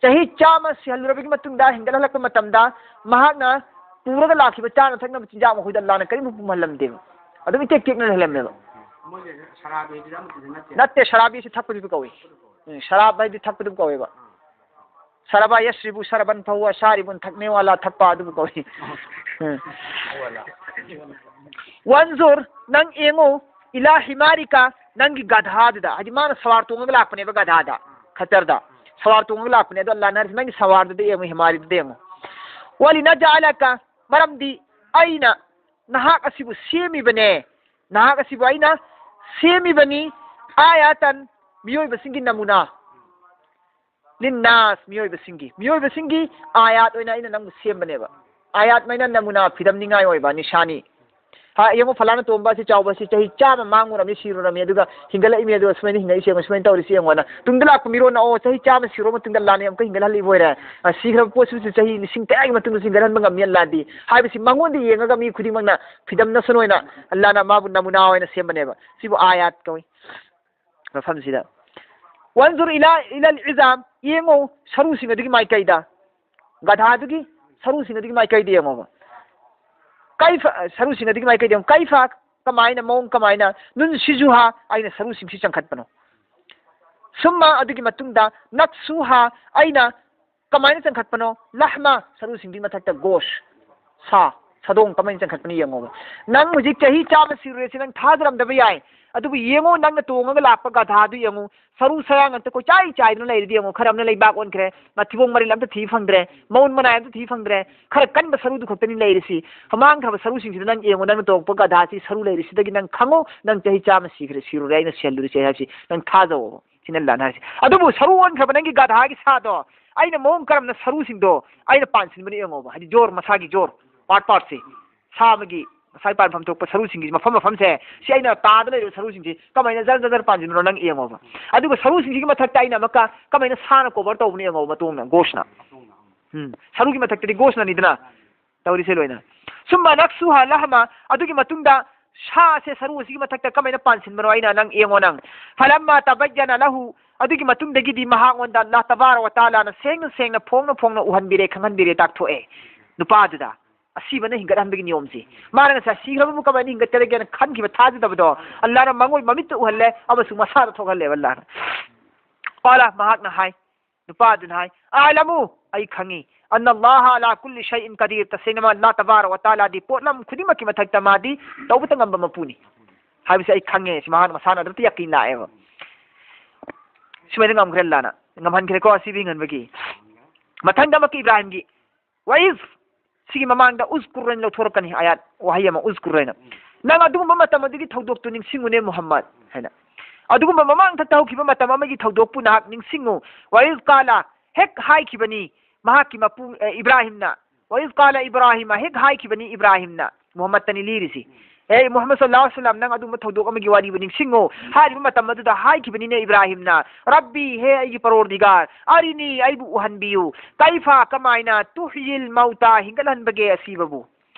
ꯆꯍꯤ ꯆꯥꯝꯃ ꯁꯤꯍꯜꯂꯨꯔꯕꯒꯤ ꯃꯇꯨꯡꯗ ꯍꯤꯡꯒꯠꯍꯜꯂꯛꯄ ꯃꯇꯝꯗ ꯃꯍꯥꯛꯅ ꯄꯨꯔꯒ ꯂꯥꯛꯈꯤꯕ ꯆꯥꯅ ꯊꯛꯅꯕ ꯆꯤꯟꯖꯥꯛ ꯃꯈꯣꯏꯗ ꯑꯜꯂꯥꯅ ꯀꯔꯤꯝꯐꯥꯎ ꯄꯨꯝꯍꯜꯂꯝꯗꯦꯕ꯫ ꯑꯗꯨꯝ ꯏꯇꯦꯛ ꯇꯦꯛꯅ ꯂꯩꯍꯜꯂꯝꯃꯦꯕ꯫ ꯃꯣꯏꯁꯦ ꯁꯔꯥꯕꯤꯗꯤ ꯑꯃꯠꯇꯗꯤ ꯅꯠꯇꯦ꯫ ꯅꯠꯇꯦ, ꯁꯔꯥꯕꯤꯁꯤ ꯊꯛꯄꯗꯨꯕꯨ ꯀꯧꯏ꯫ ꯎꯝ, ꯁꯔꯥꯕ ꯍꯥꯏꯗꯤ ꯊꯛꯄꯗꯨꯕꯨ ꯀꯧꯋꯦꯕ꯫ ꯁꯔꯥꯕ ꯌꯁꯔꯤꯕꯨ ꯁꯔꯥꯕꯟ ꯐꯍꯨꯋ ꯁꯥꯔꯤꯕꯨꯟ, ꯊꯛꯅꯦ ꯋꯥꯂꯥ ꯊꯛꯄ ꯑꯗꯨꯕꯨ ꯀꯧꯏ꯫ ꯎꯝ꯫ ꯋꯟꯖꯨꯔ, ꯅꯪ ꯌꯦꯡꯉꯨ, ꯏꯂꯥ ꯍꯤꯃꯥꯔꯤꯀ, ꯅꯪꯒꯤ ꯒꯙꯥꯗꯨꯗ, ꯍꯥꯏꯗꯤ ꯃꯥꯅ ꯁꯋꯥꯔ ꯇꯣꯡꯉꯒ ꯂꯥꯛꯄꯅꯦꯕ ꯒꯙꯥꯗ, ꯈꯠꯇꯔꯗ꯫ ꯁꯋꯥꯔ ꯇꯣꯡꯉꯒ ꯂꯥꯛꯄꯅꯦ꯫ ꯑꯗꯣ ꯑꯜꯂꯥꯅ ꯍꯥꯏꯔꯤꯁꯦ, ꯅꯪꯒꯤ ꯁꯋꯥꯔꯗꯨꯗ ꯌꯦꯡꯉꯨ, ꯍꯤꯃꯥꯔꯤꯗꯨꯗ ꯌꯦꯡꯉꯨ꯫ ꯋꯥꯂꯤ ꯅꯖꯥꯂꯀ, ꯃꯔꯝꯗꯤ ꯑꯩꯅ ꯅꯍꯥꯛ ꯑꯁꯤꯕꯨ ꯁꯦꯝꯃꯤꯕꯅꯦ꯫ ꯅꯍꯥꯛ ꯑꯁꯤꯕꯨ ꯑꯩꯅ ꯁꯦꯝꯃꯤꯕꯅꯤ꯫ ꯑꯥꯌꯥꯇꯟ, ꯃꯤꯑꯣꯏꯕꯁꯤꯡꯒꯤ ꯅꯃꯨꯅꯥ꯫ ꯂꯤꯟꯅꯥꯁ, ꯃꯤꯑꯣꯏꯕꯁꯤꯡꯒꯤ, ꯃꯤꯑꯣꯏꯕꯁꯤꯡꯒꯤ ꯑꯥꯌꯥꯠ ꯑꯣꯏꯅ ꯑꯩꯅ ꯅꯪꯕꯨ ꯁꯦꯝꯕꯅꯦꯕ꯫ ꯑꯥꯌꯥꯠ ꯃꯥꯏꯅ ꯅꯃꯨꯅꯥ, ꯐꯤꯗꯝꯅꯤꯡꯉꯥꯏ ꯑꯣꯏꯕ ꯅꯤꯁꯥꯅꯤ꯫ ꯍꯥ, ꯌꯦꯡꯉꯨ, ꯐꯂꯥꯅ ꯇꯣꯝꯕ ꯑꯁꯤ ꯆꯥꯎꯕ ꯑꯁꯤ ꯆꯍꯤ ꯆꯥꯝꯃ ꯃꯥꯡꯉꯨꯔꯝꯃꯤ, ꯁꯤꯔꯨꯔꯝꯃꯤ, ꯑꯗꯨꯒ ꯍꯤꯡꯒꯠꯂꯛꯏꯃꯤ, ꯑꯗꯨꯒ ꯁꯨꯃꯥꯏꯅ ꯍꯤꯡꯉꯛꯏꯁꯦ ꯌꯦꯡꯉꯨ, ꯁꯨꯃꯥꯏꯅ ꯇꯧꯔꯤꯁꯤ ꯌꯦꯡꯉꯣꯅ꯫ ꯇꯨꯡꯗ ꯂꯥꯛꯄ ꯃꯤꯔꯣꯟꯅ, "ꯑꯣ, ꯆꯍꯤ ꯆꯥꯝꯃ ꯁꯤꯔꯨꯔ ꯃꯇꯨꯡꯗ ꯂꯥꯟꯅ ꯑꯃꯨꯛꯀ ꯍꯤꯡꯒꯠꯍꯜꯂꯤꯕ ꯑꯣꯏꯔꯦ꯫ ꯑ, ꯁꯤꯈ꯭ꯔꯕ ꯄꯣꯠꯁꯤꯕꯨꯁꯨ ꯆꯍꯤ ꯂꯤꯁꯤꯡ ꯇꯔꯥꯒꯤ ꯃꯇꯨꯡꯗꯁꯨ ꯍꯤꯡꯒꯠꯍꯟꯕ ꯉꯝꯃꯤ ꯑꯜꯂꯥꯗꯤ" ꯍꯥꯏꯕꯁꯤ ꯃꯉꯣꯟꯗ ꯌꯦꯡꯉꯒ ꯃꯤ ꯈꯨꯗꯤꯡꯃꯛꯅ ꯐꯤꯗꯝ ꯅꯁꯟ ꯑꯣꯏꯅ ꯑꯜꯂꯥꯅ ꯃꯥꯕꯨ ꯅꯃꯨꯅꯥ ꯑꯣꯏꯅ ꯁꯦꯝꯕꯅꯦꯕ꯫ ꯁꯤꯕꯨ ꯑꯥꯌꯥꯠ ꯀꯧꯏ꯫ ꯃꯐꯝꯁꯤꯗ وانظر إلى إلى العظام, ꯌꯦꯡꯉꯨ ꯁꯔꯨꯁꯤꯡ ꯑꯗꯨꯒꯤ ꯃꯥꯏꯀꯩꯗ, ꯒꯙꯥꯗꯨꯒꯤ ꯁꯔꯨꯁꯤꯡ ꯑꯗꯨꯒꯤ ꯃꯥꯏꯀꯩꯗ ꯌꯦꯡꯉꯣꯕ꯫ كيف, ꯁꯔꯨꯁꯤꯡ ꯑꯗꯨꯒꯤ ꯃꯥꯏꯀꯩꯗ ꯌꯦꯡꯉꯨ꯫ كيف, ꯀꯃꯥꯏꯅ, ꯃꯑꯣꯡ ꯀꯃꯥꯏꯅ, ننشزها, ꯑꯩꯅ ꯁꯔꯨꯁꯤꯡꯁꯤ ꯆꯪꯈꯠꯄꯅꯣ꯫ ثم, ꯑꯗꯨꯒꯤ ꯃꯇꯨꯡꯗ, نكسوها, ꯑꯩꯅ ꯀꯃꯥꯏꯅ ꯆꯪꯈꯠꯄꯅꯣ꯫ لحم, ꯁꯔꯨꯁꯤꯡꯗꯨꯒꯤ ꯃꯊꯛꯇ, گوشت, ꯁꯥ, ꯁꯥꯗꯣꯡ ꯀꯃꯥꯏꯅ ꯆꯪꯈꯠꯄꯅꯣ ꯌꯦꯡꯉꯣꯕ꯫ ꯅꯪ ꯍꯧꯖꯤꯛ ꯆꯍꯤ ꯆꯥꯝꯃ ꯁꯤꯔꯨꯔꯦ, ꯁꯤ ꯅꯪ ꯊꯥꯖꯔꯝꯗꯕ ꯌꯥꯏ, ꯑꯗꯨꯕꯨ ꯌꯦꯡꯉꯨ, ꯅꯪꯅ ꯇꯣꯡꯉꯒ ꯂꯥꯛꯄ ꯒꯙꯥꯗꯨ ꯌꯦꯡꯉꯨ, ꯁꯔꯨ ꯁꯔꯥꯡ ꯑꯝꯇ ꯀꯣꯏꯆꯥꯏ ꯆꯥꯏꯗꯅ ꯂꯩꯔꯗꯤ ꯌꯦꯡꯉꯨ, ꯈꯔ ꯑꯃꯅ ꯂꯩꯕꯥꯛ ꯑꯣꯟꯈ꯭ꯔꯦ, ꯃꯊꯤꯕꯣꯡ ꯃꯔꯤꯜ ꯑꯝꯇ ꯊꯤ ꯐꯪꯗ꯭ꯔꯦ, ꯃꯎꯟ ꯃꯅꯥꯏ ꯑꯝꯇ ꯊꯤ ꯐꯪꯗ꯭ꯔꯦ, ꯈꯔ ꯀꯟꯕ ꯁꯔꯨꯗꯨ ꯈꯛꯇꯅꯤ ꯂꯩꯔꯤꯁꯤ꯫ ꯃꯥꯡꯈ꯭ꯔꯕ ꯁꯔꯨꯁꯤꯡꯁꯤꯗ ꯅꯪ ꯌꯦꯡꯉꯨ, ꯅꯪꯅ ꯇꯣꯡꯉꯛꯄ ꯒꯙꯥꯁꯤ ꯁꯔꯨ ꯂꯩꯔꯤꯁꯤꯗꯒꯤ ꯅꯪ ꯈꯪꯉꯨ, ꯅꯪ ꯆꯍꯤ ꯆꯥꯝꯃ ꯁꯤꯈ꯭ꯔꯦ, ꯁꯤꯔꯨꯔꯦ, ꯑꯩꯅ ꯁꯤꯍꯜꯂꯨꯔꯤꯁꯦ ꯍꯥꯏꯕꯁꯤ ꯅꯪ ꯊꯥꯖꯧꯑꯣꯕ꯫ ꯁꯤꯅ ꯑꯜꯂꯥꯍꯅ ꯍꯥꯏꯁꯦ꯫ ꯑꯗꯨꯕꯨ ꯁꯔꯨ ꯑꯣꯟꯈ꯭ꯔꯕ ꯅꯪꯒꯤ ꯒꯙꯥꯒꯤ ꯁꯥꯗꯣ ꯑꯩꯅ ꯃꯑꯣꯡ ꯀꯔꯝꯅ ꯁꯔꯨꯁꯤꯡꯗꯣ ꯑꯩꯅ ꯄꯥꯟꯁꯤꯟꯕꯅ ꯌꯦꯡꯉꯣꯕ, ꯍꯥꯏꯗꯤ ꯖꯣꯔ, ꯃꯁꯥꯒꯤ ꯖꯣꯔ, ꯄꯥꯔꯠ ꯄꯥꯔꯠꯁꯦ, ꯁꯥ ꯑꯃꯒꯤ ꯃꯁꯥꯒꯤ ꯄꯥꯟꯐꯝ ꯊꯣꯛꯄ ꯁꯔꯨꯁꯤꯡꯒꯤ ꯃꯐꯝ ꯃꯐꯝꯁꯦ, ꯁꯤ ꯑꯩꯅ ꯇꯥꯗ ꯂꯩꯔꯤꯕ ꯁꯔꯨꯁꯤꯡꯁꯤ ꯀꯃꯥꯏꯅ ꯖꯔ ꯖꯔ ꯖꯔ ꯄꯥꯟꯁꯤꯟꯕꯅꯣ ꯅꯪ ꯌꯦꯡꯉꯣꯕ꯫ ꯑꯗꯨꯒ ꯁꯔꯨꯁꯤꯡꯁꯤꯒꯤ ꯃꯊꯛꯇ ꯑꯩꯅ ꯑꯃꯨꯛꯀ ꯀꯃꯥꯏꯅ ꯁꯥꯅ ꯀꯣꯚꯔ ꯇꯧꯕꯅꯣ ꯌꯦꯡꯉꯣꯕ, ꯃꯇꯣꯡꯅ, ꯒꯣꯁꯅ꯫ ꯎꯝ, ꯁꯔꯨꯒꯤ ꯃꯊꯛꯇꯗꯤ ꯒꯣꯁꯅꯅꯤꯗꯅ ꯇꯧꯔꯤꯁꯦ ꯂꯣꯏꯅ꯫ ثم نكسوها لحما, ꯑꯗꯨꯒꯤ ꯃꯇꯨꯡꯗ ꯁꯥꯁꯦ ꯁꯔꯨ ꯑꯁꯤꯒꯤ ꯃꯊꯛꯇ ꯀꯃꯥꯏꯅ ꯄꯥꯟꯁꯤꯟꯕꯅꯣ ꯑꯩꯅ ꯅꯪ ꯌꯦꯡꯉꯣ ꯅꯪ꯫ فلما تبين له, ꯑꯗꯨꯒꯤ ꯃꯇꯨꯡꯗꯒꯤꯗꯤ ꯃꯍꯥꯛꯉꯣꯟꯗ ꯑꯜꯂꯥꯍ ꯇꯕꯥꯔꯛ ꯋ ꯇꯥꯂꯥꯅ ꯁꯦꯡꯅ ꯁꯦꯡꯅ ꯐꯣꯡꯅ ꯐꯣꯡꯅ ꯎꯍꯟꯕꯤꯔꯦ, ꯈꯪꯍꯟꯕꯤꯔꯦ, ꯇꯥꯛꯊꯣꯛꯑꯦ ꯅꯨꯄꯥꯗꯨꯗ꯫ ꯑꯁꯤꯕꯅ ꯍꯤꯡꯒꯠꯍꯟꯕꯒꯤ ꯅꯤꯌꯣꯝꯁꯤ꯫ ꯃꯥꯅ ꯉꯁꯥꯏ ꯁꯤꯈ꯭ꯔꯕꯕꯨ ꯀꯃꯥꯏꯅ ꯍꯤꯡꯒꯠꯀꯗꯒꯦꯅ ꯈꯟꯈꯤꯕ ꯊꯥꯖꯗꯕꯗꯣ ꯑꯜꯂꯥꯍꯅ ꯃꯉꯣꯏ ꯃꯃꯤꯠꯇ ꯎꯍꯜꯂꯦ ꯑꯃꯁꯨꯡ ꯃꯁꯥꯗ ꯊꯣꯛꯍꯜꯂꯦꯕ ꯑꯜꯂꯥꯍꯅ꯫ قال, ꯃꯍꯥꯛꯅ ꯍꯥꯏ, ꯅꯨꯄꯥꯗꯨꯅ ꯍꯥꯏ, أعلم, ꯑꯩ ꯈꯪꯉꯤ, أن الله على كل شيء قدير, ꯇꯁꯦꯡꯅꯃꯛ ꯑꯜꯂꯥꯍ ꯇꯕꯥꯔꯛ ꯋ ꯇꯥꯂꯥꯗꯤ ꯄꯣꯠꯂꯝ ꯈꯨꯗꯤꯡꯃꯛꯀꯤ ꯃꯊꯛꯇ ꯃꯥꯗꯤ ꯇꯧꯕꯇ ꯉꯝꯕ ꯃꯄꯨꯅꯤ ꯍꯥꯏꯕꯁꯤ ꯑꯩ ꯈꯪꯉꯦ꯫ ꯁꯤ ꯃꯍꯥꯛ ꯃꯁꯥꯅ ꯑꯗꯨꯝꯇ ꯌꯥꯀꯤꯟ ꯂꯥꯛꯑꯦꯕ꯫ ꯁꯨꯃꯥꯏꯅ ꯉꯝꯈ꯭ꯔꯦ ꯑꯜꯂꯥꯍꯅ, ꯉꯝꯍꯟꯈ꯭ꯔꯦꯀꯣ ꯑꯁꯤꯕ ꯍꯤꯡꯍꯟꯕꯒꯤ꯫ ꯃꯊꯪꯗ ꯑꯃꯨꯛꯀ ꯏꯕ꯭ꯔꯥꯍꯤꯝꯒꯤ, ꯋꯥꯏꯐ, ꯁꯤꯒꯤ ꯃꯃꯥꯡꯗ ꯎꯖꯀꯨꯔ ꯍꯥꯏꯅ ꯂꯧꯊꯣꯔꯛꯀꯅꯤ, ꯑꯥꯌꯥꯠ ꯋꯥꯍꯩ ꯑꯃ, ꯎꯖꯀꯨꯔ ꯍꯥꯏꯅ꯫ ꯅꯪ ꯑꯗꯨꯒꯨꯝꯕ ꯃꯇꯝ ꯑꯗꯨꯒꯤ ꯊꯧꯗꯣꯛꯇꯨ ꯅꯤꯡꯁꯤꯡꯉꯨꯅꯦ ꯃꯨꯍꯝꯃꯗ ꯍꯥꯏꯅ꯫ ꯑꯗꯨꯒꯨꯝꯕ ꯃꯃꯥꯡꯗ ꯍꯧꯈꯤꯕ ꯃꯇꯝ ꯑꯃꯒꯤ ꯊꯧꯗꯣꯛꯄꯨ ꯅꯍꯥꯛ ꯅꯤꯡꯁꯤꯡꯉꯨ꯫ ꯋꯥꯏꯐ ꯀꯥꯂꯥ, ꯍꯦꯛ ꯍꯥꯏꯈꯤꯕꯅꯤ ꯃꯍꯥꯛꯀꯤ ꯃꯄꯨ, ꯑꯦ, ꯏꯕ꯭ꯔꯥꯍꯤꯝꯅ꯫ ꯋꯥꯏꯐ ꯀꯥꯂꯥ ꯏꯕ꯭ꯔꯥꯍꯤꯃ, ꯍꯦꯛ ꯍꯥꯏꯈꯤꯕꯅꯤ ꯏꯕ꯭ꯔꯥꯍꯤꯝꯅ꯫ ꯃꯨꯍꯝꯃꯗꯇꯅꯤ ꯂꯤꯔꯤꯁꯤ꯫ "ꯍꯦ ꯃꯨꯍꯝꯃꯗ ꯁꯜꯂꯜꯂꯥꯍꯨ ꯑꯂꯩꯍꯤ ꯋꯥꯁꯜꯂꯝ, ꯅꯪ ꯑꯗꯨꯒꯨꯝꯕ ꯊꯧꯗꯣꯛ ꯑꯃꯒꯤ ꯋꯥꯔꯤꯕꯨ ꯅꯤꯡꯁꯤꯡꯉꯨ꯫ ꯍꯥꯏꯔꯤꯕ ꯃꯇꯝ ꯑꯗꯨꯗ ꯍꯥꯏꯈꯤꯕꯅꯤꯅꯦ ꯏꯕ꯭ꯔꯥꯍꯤꯝꯅ, 'ꯔꯕꯤ, ꯍꯦ ꯑꯩꯒꯤ ꯄꯔꯣꯔꯗꯤꯒꯥꯔ, ꯑꯔꯤꯅꯤ, ꯑꯩꯕꯨ ꯎꯍꯟꯕꯤꯌꯨ, ꯀꯩꯐ, ꯀꯃꯥꯏꯅ, ꯇꯨꯍꯌꯤꯜ ꯃꯧꯇꯥ, ꯍꯤꯡꯒꯠꯍꯟꯕꯒꯦ ꯑꯁꯤꯕꯕꯨ?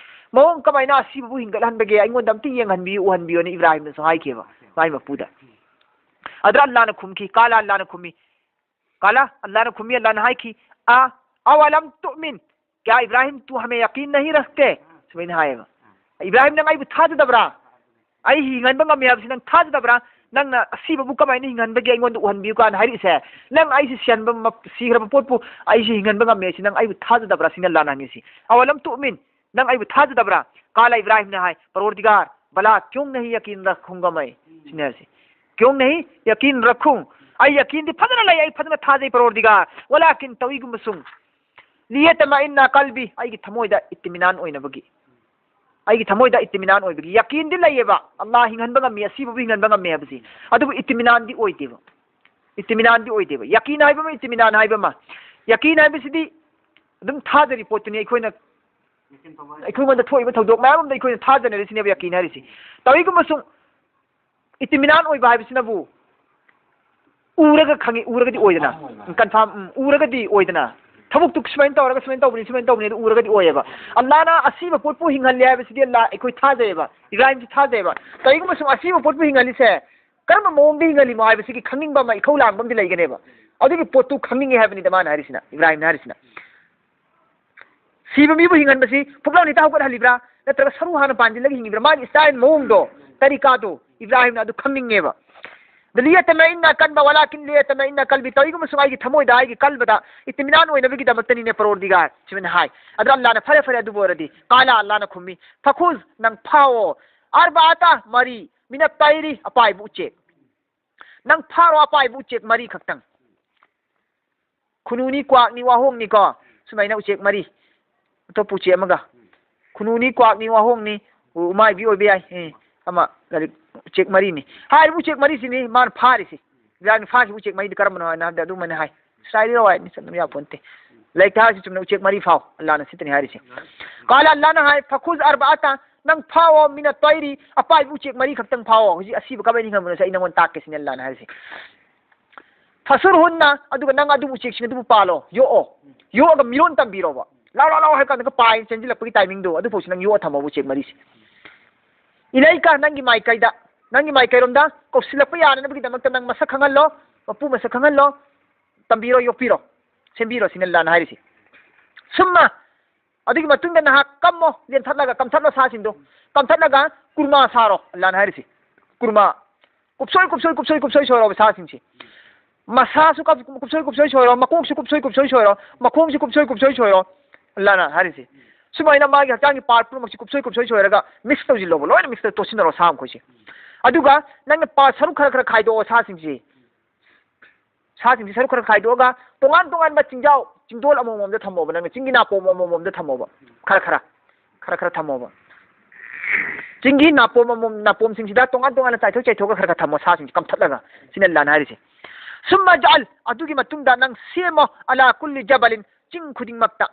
ꯃꯑꯣꯡ ꯀꯃꯥꯏꯅ ꯑꯁꯤꯕꯕꯨ ꯍꯤꯡꯒꯠꯍꯟꯕꯒꯦ? ꯑꯩꯉꯣꯟꯗ ꯑꯝꯇ ꯌꯦꯡꯍꯟꯕꯤꯌꯨ, ꯎꯍꯟꯕꯤꯌꯨꯅ ꯏꯕ꯭ꯔꯥꯍꯤꯝꯅꯁꯨ ꯍꯥꯏꯈꯤꯕ ꯃꯥꯏ ꯃꯄꯨꯗ꯫ ꯑꯗꯨꯗ ꯑꯜꯂꯥꯅ ꯈꯨꯝꯈꯤ, ꯀꯥꯂ, ꯑꯜꯂꯥꯅ ꯈꯨꯝꯃꯤ, ꯀꯥꯂ, ꯑꯜꯂꯥꯅ ꯈꯨꯝꯃꯤ, ꯑꯜꯂꯥꯅ ꯍꯥꯏꯈꯤ, ꯑ, ꯑꯋꯂꯝ ꯇꯨꯑꯃꯤꯟ, ꯀ꯭ꯌꯥ ꯏꯕ꯭ꯔꯥꯍꯤꯝ ꯇꯨ ꯍꯃꯦ ꯌꯀꯤꯟ ꯅꯍꯤ ꯔꯈꯇꯦ? ꯁꯨꯃꯥꯏꯅ ꯍꯥꯏꯌꯦꯕ꯫ ꯏꯕ꯭ꯔꯥꯍꯤꯝ, ꯅꯪ ꯑꯩꯕꯨ ꯊꯥꯖꯗꯕ꯭ꯔꯥ? ꯑꯩ ꯍꯤꯡꯍꯟꯕ ꯉꯝꯃꯤ ꯍꯥꯏꯕꯁꯤ ꯅꯪ ꯊꯥꯖꯗꯕ꯭ꯔꯥ? ꯅꯪꯅ ꯑꯁꯤꯕꯕꯨ ꯀꯃꯥꯏꯅ ꯍꯤꯡꯍꯟꯕꯒꯦ ꯑꯩꯉꯣꯟꯗ ꯎꯍꯟꯕꯤꯌꯨ ꯀꯥꯏꯅ ꯍꯥꯏꯔꯛꯏꯁꯦ꯫ ꯅꯪ ꯑꯩꯁꯤ ꯁꯤꯍꯟꯕ ꯃ-, ꯁꯤꯈ꯭ꯔꯕ ꯄꯣꯠꯄꯨ ꯑꯩꯁꯤ ꯍꯤꯡꯍꯟꯕ ꯉꯝꯃꯤ ꯍꯥꯏꯁꯤ ꯅꯪ ꯑꯩꯕꯨ ꯊꯥꯖꯗꯕ꯭ꯔꯥ? ꯁꯤꯅ ꯑꯜꯂꯥꯅ ꯍꯪꯉꯤꯁꯤ꯫ ꯑꯋꯂꯝ ꯇꯨꯑꯃꯤꯟ, ꯅꯪ ꯑꯩꯕꯨ ꯊꯥꯖꯗꯕ꯭ꯔꯥ? ꯀꯥꯂ ꯏꯕ꯭ꯔꯥꯍꯤꯝꯅ ꯍꯥꯏ, ꯄꯔꯣꯔꯗꯤꯒꯥꯔ, ꯕꯂꯥ, ꯀ꯭ꯌꯣꯡ ꯅꯍꯤ ꯌꯀꯤꯟ ꯔꯈꯨꯡꯒ ꯃꯩ? ꯁꯤꯅꯦ ꯍꯥꯏꯁꯤ꯫ ꯀ꯭ꯌꯣꯡ ꯅꯍꯤ ꯌꯀꯤꯟ ꯔꯈꯨꯡ꯫ ꯑꯩ ꯌꯀꯤꯟꯗꯤ ꯐꯖꯅ ꯂꯩ, ꯑꯩ ꯐꯖꯅ ꯊꯥꯖꯩ ꯄꯔꯣꯔꯗꯤꯒꯥꯔ꯫ ꯋꯂꯥꯀꯤꯟ, ꯇꯧꯏꯒꯨꯝꯕꯁꯨꯡ, ꯂꯤꯌꯇꯃꯏꯟꯅ ꯀꯜꯕꯤ, ꯑꯩꯒꯤ ꯊꯃꯣꯏꯗ ꯏꯠꯇꯤꯃꯤꯅꯥꯟ ꯑꯣꯏꯅꯕꯒꯤ꯫ ꯑꯩꯒꯤ ꯊꯃꯣꯏꯗ ꯏꯠꯇꯤꯃꯤꯅꯥꯟ ꯑꯣꯏꯕꯒꯤ꯫ ꯌꯀꯤꯟꯗꯤ ꯂꯩꯌꯦꯕ, ꯑꯜꯂꯥ ꯍꯤꯡꯍꯟꯕ ꯉꯝꯃꯤ, ꯑꯁꯤꯕꯕꯨ ꯍꯤꯡꯍꯟꯕ ꯉꯝꯃꯤ ꯍꯥꯏꯕꯁꯤ꯫ ꯑꯗꯨꯕꯨ ꯏꯠꯇꯤꯃꯤꯅꯥꯟꯗꯤ ꯑꯣꯏꯗꯦꯕ꯫ ꯏꯠꯇꯤꯃꯤꯅꯥꯟꯗꯤ ꯑꯣꯏꯗꯦꯕ꯫ ꯌꯀꯤꯟ ꯍꯥꯏꯕ ꯑꯃ, ꯏꯠꯇꯤꯃꯤꯅꯥꯟ ꯍꯥꯏꯕ ꯑꯃ꯫ ꯌꯀꯤꯟ ꯍꯥꯏꯕꯁꯤꯗꯤ ꯑꯗꯨꯝ ꯊꯥꯖꯔꯤ ꯄꯣꯠꯇꯨꯅꯤ꯫ ꯑꯩꯈꯣꯏꯅ, ꯑꯩꯈꯣꯏꯉꯣꯟꯗ ꯊꯣꯛꯏꯕ ꯊꯧꯗꯣꯛ ꯃꯌꯥꯝ ꯑꯃꯗ ꯑꯩꯈꯣꯏꯅ ꯊꯥꯖꯅꯔꯤꯁꯤꯅꯦꯕ ꯌꯀꯤꯟ ꯍꯥꯏꯔꯤꯁꯤ꯫ ꯇꯧꯏꯒꯨꯝꯕꯁꯨꯡ, ꯏꯠꯇꯤꯃꯤꯅꯥꯟ ꯑꯣꯏꯕ ꯍꯥꯏꯕꯁꯤꯅꯕꯨ ꯎꯔꯒ ꯈꯪꯉꯤ, ꯎꯔꯒꯗꯤ ꯑꯣꯏꯗꯅ꯫ ꯎꯝ, ꯀꯟꯐꯥꯔꯝ, ꯎꯝ, ꯎꯔꯒꯗꯤ ꯑꯣꯏꯗꯅ꯫ ꯊꯕꯛꯇꯨ ꯁꯨꯃꯥꯏꯅ ꯇꯧꯔꯒ ꯁꯨꯃꯥꯏꯅ ꯇꯧꯕꯅꯤ, ꯁꯨꯃꯥꯏꯅ ꯇꯧꯕꯅꯤ, ꯑꯗꯨ ꯎꯔꯒꯗꯤ ꯑꯣꯏꯌꯦꯕ꯫ ꯑꯜꯂꯥꯅ ꯑꯁꯤꯕ ꯄꯣꯠꯄꯨ ꯍꯤꯡꯍꯜꯂꯦ ꯍꯥꯏꯕꯁꯤꯗꯤ ꯑꯜꯂꯥ ꯑꯩꯈꯣꯏ ꯊꯥꯖꯩꯌꯦꯕ, ꯏꯕ꯭ꯔꯥꯍꯤꯝꯁꯨ ꯊꯥꯖꯩꯌꯦꯕ꯫ ꯀꯔꯤꯒꯨꯝꯕ ꯁꯨꯝ ꯑꯁꯤꯕ ꯄꯣꯠꯄꯨ ꯍꯤꯡꯍꯜꯂꯤꯁꯦ ꯀꯔꯝꯕ ꯃꯑꯣꯡꯗ ꯍꯤꯡꯍꯜꯂꯤꯃꯣ ꯍꯥꯏꯕꯁꯤꯒꯤ ꯈꯪꯅꯤꯡꯕ ꯑꯃ, ꯏꯈꯧ ꯂꯥꯡꯕ ꯑꯃꯗꯤ ꯂꯩꯒꯅꯦꯕ꯫ ꯑꯗꯨꯒꯤ ꯄꯣꯠꯇꯨ ꯈꯪꯅꯤꯡꯉꯦ ꯍꯥꯏꯕꯅꯤꯗ ꯃꯥꯅ ꯍꯥꯏꯔꯤꯁꯤꯅ, ꯏꯕ꯭ꯔꯥꯍꯤꯝꯅ ꯍꯥꯏꯔꯤꯁꯤꯅ꯫ ꯁꯤꯕ ꯃꯤꯕꯨ ꯍꯤꯡꯍꯟꯕꯁꯤ ꯐꯨꯛꯂꯥꯎ ꯍꯦꯛꯇ ꯍꯧꯒꯠꯍꯜꯂꯤꯕ꯭ꯔꯥ? ꯅꯠꯇ꯭ꯔꯒ ꯁꯔꯨ ꯍꯥꯟꯅ ꯄꯥꯟꯁꯤꯜꯂꯒ ꯍꯤꯡꯉꯤꯕ꯭ꯔꯥ? ꯃꯥꯒꯤ style, ꯃꯑꯣꯡꯗꯣ, ꯇꯔꯤꯀꯥꯗꯣ, ꯏꯕ꯭ꯔꯥꯍꯤꯝꯅ ꯑꯗꯨ ꯈꯪꯅꯤꯡꯉꯦꯕ꯫ ꯂꯤꯌꯇꯃꯏꯟꯅ ꯀꯟꯕ, ꯋꯂꯥꯀꯤꯟ ꯂꯤꯌꯇꯃꯏꯟꯅ ꯀꯜꯕꯤ, ꯇꯧꯏꯒꯨꯝꯕꯁꯨꯡ ꯑꯩꯒꯤ ꯊꯃꯣꯏꯗ, ꯑꯩꯒꯤ ꯀꯜꯕꯗ ꯏꯠꯇꯤꯃꯤꯅꯥꯟ ꯑꯣꯏꯅꯕꯒꯤꯗꯃꯛꯇꯅꯤꯅꯦ ꯄꯔꯣꯔꯗꯤꯒꯥꯔ, ꯁꯨꯃꯥꯏꯅ ꯍꯥꯏ꯫ ꯑꯗꯨꯗ ꯑꯜꯂꯥꯅ, ꯐꯔꯦ, ꯐꯔꯦ, ꯑꯗꯨꯕꯨ ꯑꯣꯏꯔꯗꯤ, ꯀꯥꯂ, ꯑꯜꯂꯥꯅ ꯈꯨꯝꯃꯤ, ꯐꯈꯨꯖ, ꯅꯪ ꯐꯥꯑꯣ, ꯑꯔꯕꯥꯇ, ꯃꯔꯤ, ꯃꯤꯅ ꯇꯩꯔꯤ, ꯑꯄꯥꯏꯕ ꯎꯆꯦꯛ꯫ ꯅꯪ ꯐꯥꯔꯣ ꯑꯄꯥꯏꯕ ꯎꯆꯦꯛ ꯃꯔꯤ ꯈꯛꯇꯪ꯫ ꯈꯨꯅꯨꯅꯤ, ꯀ꯭ꯋꯥꯛꯅꯤ, ꯋꯥꯍꯣꯡꯅꯤꯀꯣ, ꯁꯨꯃꯥꯏꯅ ꯎꯆꯦꯛ ꯃꯔꯤ, ꯑꯇꯣꯞꯄ ꯎꯆꯦꯛ ꯑꯃꯒ꯫ ꯈꯨꯅꯨꯅꯤ, ꯀ꯭ꯋꯥꯛꯅꯤ, ꯋꯥꯍꯣꯡꯅꯤ, ꯎ-, ꯎꯃꯥꯏꯕꯤ ꯑꯣꯏꯕ ꯌꯥꯏ, ꯑꯦ, ꯑꯃ, ꯂꯥꯏꯔꯤꯛ, ꯎꯆꯦꯛ ꯃꯔꯤꯅꯤ꯫ ꯍꯥꯏꯔꯤꯕ ꯎꯆꯦꯛ ꯃꯔꯤꯁꯤꯅꯤ ꯃꯥꯅ ꯐꯥꯔꯤꯁꯤ꯫ ꯏꯕ꯭ꯔꯥꯍꯤꯝꯅ ꯐꯥꯈꯤꯕ ꯎꯆꯦꯛ ꯃꯔꯤꯗꯨ ꯀꯔꯝꯕꯅꯣ ꯍꯥꯏꯅ ꯍꯥꯏꯕꯗ ꯑꯗꯨꯃꯥꯏꯅ ꯍꯥꯏ꯫ ꯏꯁꯔꯥꯏꯂꯤ ꯔꯋꯥꯌꯠꯅꯤ, ꯆꯨꯝꯅ ꯌꯥꯄꯣꯟꯇꯦ꯫ ꯂꯥꯏꯔꯤꯛꯇ ꯍꯥꯏꯔꯤꯁꯤ ꯆꯨꯝꯅ ꯎꯆꯦꯛ ꯃꯔꯤ ꯐꯥꯎ, ꯑꯜꯂꯥꯅ ꯁꯤꯠꯇꯅꯤ ꯍꯥꯏꯔꯤꯁꯦ꯫ ꯀꯥꯂ, ꯑꯜꯂꯥꯅ ꯍꯥꯏ, ꯐꯈꯨꯖ ꯑꯔꯕꯥꯇ, ꯅꯪ ꯐꯥꯑꯣ, ꯃꯤꯅ ꯇꯣꯏꯔꯤ, ꯑꯄꯥꯏꯕ ꯎꯆꯦꯛ ꯃꯔꯤ ꯈꯛꯇꯪ ꯐꯥꯑꯣ꯫ ꯍꯧꯖꯤꯛ ꯑꯁꯤꯕ ꯀꯃꯥꯏꯅ ꯍꯤꯡꯍꯟꯕꯅꯣ ꯑꯩ ꯅꯪꯉꯣꯟꯗ ꯇꯥꯛꯀꯦ ꯁꯤꯅꯤ ꯑꯜꯂꯥꯅ ꯍꯥꯏꯔꯤꯁꯦ꯫ ꯐꯁꯨꯔꯍꯨꯟꯅ, ꯑꯗꯨꯒ ꯅꯪ ꯑꯗꯨ ꯎꯆꯦꯛꯁꯤꯡ ꯑꯗꯨꯕꯨ ꯄꯥꯜꯂꯣ, ꯌꯣꯛꯑꯣ꯫ ꯌꯣꯛꯑꯒ ꯃꯤꯔꯣꯟ ꯇꯝꯕꯤꯔꯣꯕ꯫ ꯂꯥꯎ, ꯂꯥꯎ, ꯂꯥꯎ ꯍꯥꯏꯕ ꯀꯥꯟꯗꯒ ꯄꯥꯏ ꯆꯦꯟꯁꯤꯜꯂꯛꯄꯒꯤ ꯇꯥꯏꯃꯤꯡꯗꯣ, ꯑꯗꯨꯐꯥꯎꯁꯤ ꯅꯪ ꯌꯣꯛꯑ ꯊꯝꯃꯣꯕ ꯎꯆꯦꯛ ꯃꯔꯤꯁꯦ꯫ ꯏꯂꯩꯀ, ꯅꯪꯒꯤ ꯃꯥꯏꯀꯩꯗ꯫ ꯅꯪꯒꯤ ꯃꯥꯏꯀꯩꯔꯣꯝꯗ ꯀꯧꯁꯤꯜꯂꯛꯄ ꯌꯥꯅꯅꯕꯒꯤꯗꯃꯛꯇ ꯅꯪ ꯃꯁꯛ ꯈꯪꯍꯜꯂꯣ, ꯃꯄꯨ ꯃꯁꯛ ꯈꯪꯍꯜꯂꯣ, ꯇꯝꯕꯤꯔꯣ, ꯌꯣꯛꯄꯤꯔꯣ, ꯁꯦꯝꯕꯤꯔꯣ, ꯁꯤꯅꯤ ꯑꯜꯂꯥꯅ ꯍꯥꯏꯔꯤꯁꯤ꯫ ꯁꯨꯝꯃ ꯑꯗꯨꯒꯤ ꯃꯇꯨꯡꯗ ꯅꯍꯥꯛ ꯀꯝꯃꯣ, ꯂꯦꯟꯊꯠꯂꯒ, ꯀꯝꯊꯠꯂꯣ ꯁꯥꯁꯤꯡꯗꯣ, ꯀꯝꯊꯠꯂꯒ ꯀꯨꯔꯃꯥ ꯁꯥꯔꯣ, ꯑꯜꯂꯥꯅ ꯍꯥꯏꯔꯤꯁꯤ꯫ ꯀꯨꯔꯃꯥ ꯀꯨꯞꯁꯣꯏ ꯀꯨꯞꯁꯣꯏ ꯀꯨꯞꯁꯣꯏ ꯀꯨꯞꯁꯣꯏ ꯁꯣꯏꯔꯣꯕ ꯁꯥꯁꯤꯡꯁꯤ꯫ ꯃꯁꯥꯁꯨ ꯀꯞ-, ꯀꯨꯞꯁꯣꯏ ꯀꯨꯞꯁꯣꯏ ꯁꯣꯏꯔꯣ, ꯃꯀꯣꯛꯁꯨ ꯀꯨꯞꯁꯣꯏ ꯀꯨꯞꯁꯣꯏ ꯁꯣꯏꯔꯣ, ꯃꯈꯣꯡꯁꯨ ꯀꯨꯞꯁꯣꯏ ꯀꯨꯞꯁꯣꯏ ꯁꯣꯏꯔꯣ, ꯑꯜꯂꯥꯅ ꯍꯥꯏꯔꯤꯁꯤ꯫ ꯁꯨꯃꯥꯏꯅ ꯃꯥꯒꯤ ꯍꯛꯆꯥꯡꯒꯤ ꯄꯥꯔꯠ ꯄꯨꯝꯅꯃꯛꯁꯤ ꯀꯨꯞꯁꯣꯏ ꯀꯨꯞꯁꯣꯏ ꯁꯣꯏꯔꯒ ꯃꯤꯛꯁ ꯇꯧꯁꯤꯜꯂꯣꯕ, ꯂꯣꯏꯅ ꯃꯤꯛꯁ ꯇꯧ ꯇꯣꯠꯁꯤꯟꯅꯔꯣ ꯁꯥ ꯃꯈꯣꯏꯁꯤ꯫ ꯑꯗꯨꯒ ꯅꯪꯅ ꯄꯥꯔꯠ ꯁꯔꯨꯛ ꯈꯔ ꯈꯔ ꯈꯥꯏꯗꯣꯛꯑꯣ ꯁꯥꯁꯤꯡꯁꯤ꯫ ꯁꯥꯁꯤꯡꯁꯤ ꯁꯔꯨꯛ ꯈꯔ ꯈꯥꯏꯗꯣꯛꯑꯒ ꯇꯣꯉꯥꯟ ꯇꯣꯉꯥꯟꯕ ꯆꯤꯡꯖꯥꯎ, ꯆꯤꯡꯗꯣꯜ ꯑꯃꯃꯝꯗ ꯊꯝꯃꯣꯕ, ꯅꯪꯅ ꯆꯤꯡꯒꯤ ꯅꯥꯄꯣꯝ ꯑꯃꯃꯝꯗ ꯊꯝꯃꯣꯕ, ꯈꯔ ꯈꯔ, ꯈꯔ ꯈꯔ ꯊꯝꯃꯣꯕ꯫ ꯆꯤꯡꯒꯤ ꯅꯥꯄꯣꯝ ꯑꯃꯃꯝ, ꯅꯥꯄꯣꯝꯁꯤꯡꯁꯤꯗ ꯇꯣꯉꯥꯟ ꯇꯣꯉꯥꯟꯅ ꯆꯥꯏꯊꯣꯛ ꯆꯥꯏꯊꯣꯛꯑꯒ ꯈꯔ ꯈꯔ ꯊꯝꯃꯣ ꯁꯥꯁꯤꯡꯁꯤ ꯀꯝꯊꯠꯂꯒ, ꯁꯤꯅꯤ ꯑꯜꯂꯥꯅ ꯍꯥꯏꯔꯤꯁꯦ꯫ ꯁꯨꯝꯃ ꯖꯥꯜ, ꯑꯗꯨꯒꯤ ꯃꯇꯨꯡꯗ ꯅꯪ ꯁꯦꯝꯃꯣ, ꯑꯂꯥ ꯀꯨꯜꯂꯤ ꯖꯕꯂꯤꯟ, ꯆꯤꯡ ꯈꯨꯗꯤꯡꯃꯛꯇ,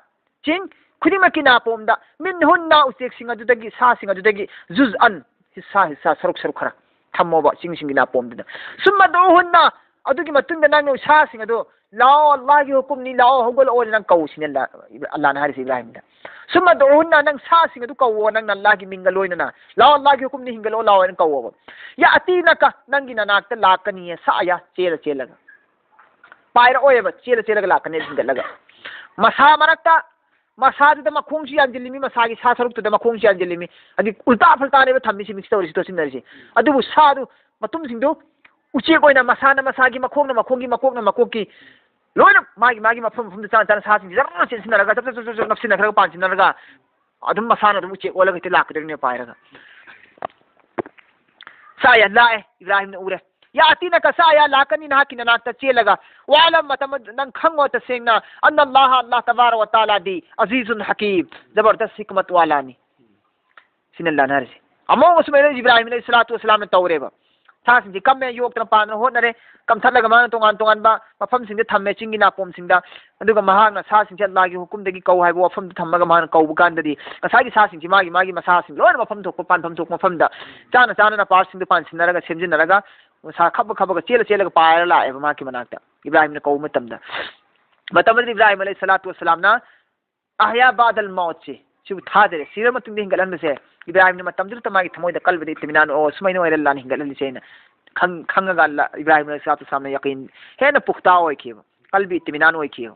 ꯆꯤꯡ ꯈꯨꯗꯤꯡꯃꯛꯀꯤ ꯅꯥꯄꯣꯝꯗ, ꯃꯤꯟ ꯍꯨꯟꯅ, ꯎꯆꯦꯛꯁꯤꯡ ꯑꯗꯨꯗꯒꯤ, ꯁꯥꯁꯤꯡ ꯑꯗꯨꯗꯒꯤ, ꯖꯨꯖ ꯑꯟ, ꯍꯤꯁꯥ ꯍꯤꯁꯥ, ꯁꯔꯨꯛ ꯁꯔꯨꯛ ꯈꯔ ꯊꯝꯃꯣꯕ ꯆꯤꯡꯁꯤꯡꯒꯤ ꯅꯥꯄꯣꯝꯗꯨꯗ꯫ ꯁꯨꯝꯃ ꯗꯨ ꯍꯨꯟꯅ, ꯑꯗꯨꯒꯤ ꯃꯇꯨꯡꯗ ꯅꯪꯅ ꯁꯥꯁꯤꯡ ꯑꯗꯨ, "ꯂꯥꯛꯑꯣ, ꯑꯜꯂꯥꯍꯒꯤ ꯍꯨꯀꯨꯝꯅꯤ, ꯂꯥꯛꯑꯣ, ꯍꯧꯒꯠꯂꯛꯑꯣꯅ" ꯅꯪ ꯀꯧ ꯁꯤꯅꯤ ꯑꯜꯂꯥ-, ꯑꯜꯂꯥꯅ ꯍꯥꯏꯔꯤꯁꯤ ꯏꯕ꯭ꯔꯥꯍꯤꯝꯗ꯫ ꯁꯨꯝꯃ ꯗꯨ ꯍꯨꯟꯅ, ꯅꯪ ꯁꯥꯁꯤꯡ ꯑꯗꯨ ꯀꯧꯋꯣ, ꯅꯪꯅ ꯑꯜꯂꯥꯍꯒꯤ ꯃꯤꯡꯒ ꯂꯣꯏꯅꯅ, "ꯂꯥꯛꯑꯣ, ꯑꯜꯂꯥꯍꯒꯤ ꯍꯨꯀꯨꯝꯅꯤ, ꯍꯤꯡꯒꯠꯂꯛꯑꯣ, ꯂꯥꯛꯑꯣ" ꯍꯥꯏꯅ ꯀꯧꯋꯣꯕ꯫ ꯌꯥ ꯑꯇꯤꯅꯀ, ꯅꯪꯒꯤ ꯅꯅꯥꯛꯇ ꯂꯥꯛꯀꯅꯤꯌꯦ, ꯁꯥꯌꯥ, ꯆꯦꯜꯂ ꯆꯦꯜꯂꯒ꯫ ꯄꯥꯏꯔꯛꯑꯣꯏꯕ, ꯆꯦꯜꯂ ꯆꯦꯜꯂꯒ ꯂꯥꯛꯀꯅꯤ ꯍꯤꯡꯒꯠꯂꯒ꯫ ꯃꯁꯥ ꯃꯔꯛꯇ, ꯃꯁꯥꯗꯨꯗ ꯃꯈꯣꯡꯁꯨ ꯌꯥꯟꯁꯤꯜꯂꯤꯃꯤ, ꯃꯁꯥꯒꯤ ꯁꯥ ꯁꯔꯨꯛꯇꯨꯗ ꯃꯈꯣꯡꯁꯨ ꯌꯥꯟꯁꯤꯜꯂꯤꯃꯤ꯫ ꯑꯗꯨꯗꯤ ꯎꯜꯇꯥ ꯐꯜꯇꯥꯅꯦꯕ ꯊꯝꯃꯤꯁꯤ, ꯃꯤꯛꯁ ꯇꯧꯔꯤꯁꯤ, ꯇꯣꯠꯁꯤꯟꯅꯔꯤꯁꯤ꯫ ꯑꯗꯨꯕꯨ ꯁꯥꯗꯨ, ꯃꯇꯨꯝꯁꯤꯡꯗꯨ ꯎꯆꯦꯛ ꯑꯣꯏꯅ ꯃꯁꯥꯅ ꯃꯁꯥꯒꯤ, ꯃꯈꯣꯡꯅ ꯃꯈꯣꯡꯒꯤ, ꯃꯀꯣꯛꯅ ꯃꯀꯣꯛꯀꯤ, ꯂꯣꯏꯅ ꯃꯥꯒꯤ ꯃꯥꯒꯤ ꯃꯐꯝ ꯃꯐꯝꯗ ꯆꯥꯅ ꯆꯥꯅ ꯁꯥꯁꯤꯡꯁꯤ ꯖꯔ ꯆꯦꯟꯁꯤꯟꯅꯔꯒ, ꯆꯞ ꯆꯞ ꯆꯞ ꯆꯞ ꯆꯞ ꯅꯞꯁꯤꯟꯅꯈ꯭ꯔꯒ ꯄꯥꯟꯁꯤꯟꯅꯔꯒ ꯑꯗꯨꯝ ꯃꯁꯥꯅ ꯑꯗꯨꯝ ꯎꯆꯦꯛ ꯑꯣꯜꯂꯒ ꯍꯦꯛꯇ ꯂꯥꯛꯀꯗꯣꯏꯅꯦ ꯄꯥꯏꯔꯒ꯫ ꯁꯥꯌꯥ ꯂꯥꯛꯑꯦ, ꯏꯕ꯭ꯔꯥꯍꯤꯝꯅ ꯎꯔꯦ꯫ ꯌꯥꯇꯤꯅꯀ ꯁꯥꯌꯥ, ꯂꯥꯛꯀꯅꯤ ꯅꯍꯥꯛꯀꯤ ꯅꯅꯥꯛꯇ ꯆꯦꯜꯂꯒ꯫ ꯋꯥꯂꯝ, ꯃꯇꯝ ꯑꯗꯨ ꯅꯪ ꯈꯪꯉꯣ ꯇꯁꯦꯡꯅ, ꯑꯟꯅ ꯑꯜꯂꯥꯍ, ꯑꯜꯂꯥꯍ ꯇꯕꯥꯔꯛ ꯋ ꯇꯥꯂꯥꯗꯤ, ꯑꯖꯤꯖꯨꯟ ꯍꯀꯤꯝ, ꯖꯕꯔꯗꯁ ꯍꯤꯀꯃꯠ ꯋꯥꯂꯥꯅꯤ꯫ ꯁꯤꯅ ꯑꯜꯂꯥꯍꯅ ꯍꯥꯏꯔꯤꯁꯦ꯫ ꯑꯃꯨꯛ ꯑꯁꯨꯃꯥꯏꯅ ꯏꯕ꯭ꯔꯥꯍꯤꯝ ꯑꯂꯩꯍꯤ ꯁꯂꯥꯇꯨ ꯋꯁꯂꯥꯝꯅ ꯇꯧꯔꯦꯕ꯫ ꯁꯥꯁꯤꯡꯁꯦ ꯀꯝꯃꯦ, ꯌꯣꯛꯇꯅ ꯄꯥꯟꯗꯅ ꯍꯣꯠꯅꯔꯦ, ꯀꯝꯊꯠꯂꯒ ꯃꯥꯅ ꯇꯣꯉꯥꯟ ꯇꯣꯉꯥꯟꯕ ꯃꯐꯝꯁꯤꯡꯗ ꯊꯝꯃꯦ, ꯆꯤꯡꯒꯤ ꯅꯥꯄꯣꯝꯁꯤꯡꯗ꯫ ꯑꯗꯨꯒ ꯃꯍꯥꯛꯅ ꯁꯥꯁꯤꯡꯁꯦ ꯑꯜꯂꯥꯍꯒꯤ ꯍꯨꯀꯨꯝꯗꯒꯤ ꯀꯧ ꯍꯥꯏꯕ ꯋꯥꯐꯝꯗ ꯊꯝꯃꯒ ꯃꯥꯅ ꯀꯧꯕ ꯀꯥꯟꯗꯗꯤ ꯉꯁꯥꯏꯒꯤ ꯁꯥꯁꯤꯡꯁꯤ ꯃꯥꯒꯤ ꯃꯥꯒꯤ ꯃꯁꯥꯁꯤꯡ ꯂꯣꯏꯅ ꯃꯐꯝ ꯊꯣꯛꯄ ꯄꯥꯟꯐꯝ ꯊꯣꯛꯄ ꯃꯐꯝꯗ ꯆꯥꯅ ꯆꯥꯅꯅ ꯄꯥꯔꯠꯁꯤꯡꯗꯣ ꯄꯥꯟꯁꯤꯟꯅꯔꯒ ꯁꯦꯝꯖꯤꯟꯅꯔꯒ ꯃꯁꯥ ꯈꯞꯄ ꯈꯞꯄꯒ ꯆꯦꯜꯂ ꯆꯦꯜꯂꯒ ꯄꯥꯏꯔ ꯂꯥꯛꯑꯦꯕ ꯃꯍꯥꯛꯀꯤ ꯃꯅꯥꯛꯇ ꯏꯕ꯭ꯔꯥꯍꯤꯝꯅ ꯀꯧꯕ ꯃꯇꯝꯗ꯫ ꯃꯇꯝ ꯑꯗꯨꯗ ꯏꯕ꯭ꯔꯥꯍꯤꯝ ꯑꯂꯩꯍꯤ ꯁꯂꯥꯇꯨ ꯋꯁꯂꯥꯝꯅ ꯑꯍꯌꯥ ꯕꯥꯗꯜ ꯃꯧꯠꯁꯤ, ꯁꯤꯕꯨ ꯊꯥꯖꯔꯦ꯫ ꯁꯤꯔ ꯃꯇꯨꯡꯗ ꯍꯤꯡꯒꯠꯍꯟꯕꯁꯦ ꯏꯕ꯭ꯔꯥꯍꯤꯝꯅ ꯃꯇꯝꯗꯨꯗ ꯃꯥꯒꯤ ꯊꯃꯣꯏꯗ ꯀꯜꯕꯗ ꯏꯇꯃꯤꯅꯥꯟ ꯑꯣ ꯁꯨꯃꯥꯏꯅ ꯑꯣꯏꯔꯦ ꯑꯜꯂꯥꯍꯅ ꯍꯤꯡꯒꯠꯍꯜꯂꯤꯁꯦ ꯍꯥꯏꯅ ꯈꯪ-, ꯈꯪꯉꯒ ꯑꯜꯂꯥ ꯏꯕ꯭ꯔꯥꯍꯤꯝ ꯑꯂꯩꯍꯤꯁꯁꯂꯥꯇꯨ ꯋꯥꯁꯁꯂꯥꯝꯅ ꯌꯥꯀꯤꯟ ꯍꯦꯟꯅ ꯄꯨꯈꯇꯥ ꯑꯣꯏꯈꯤꯕ, ꯀꯜꯕꯤ ꯏꯇꯃꯤꯅꯥꯟ ꯑꯣꯏꯈꯤꯕ꯫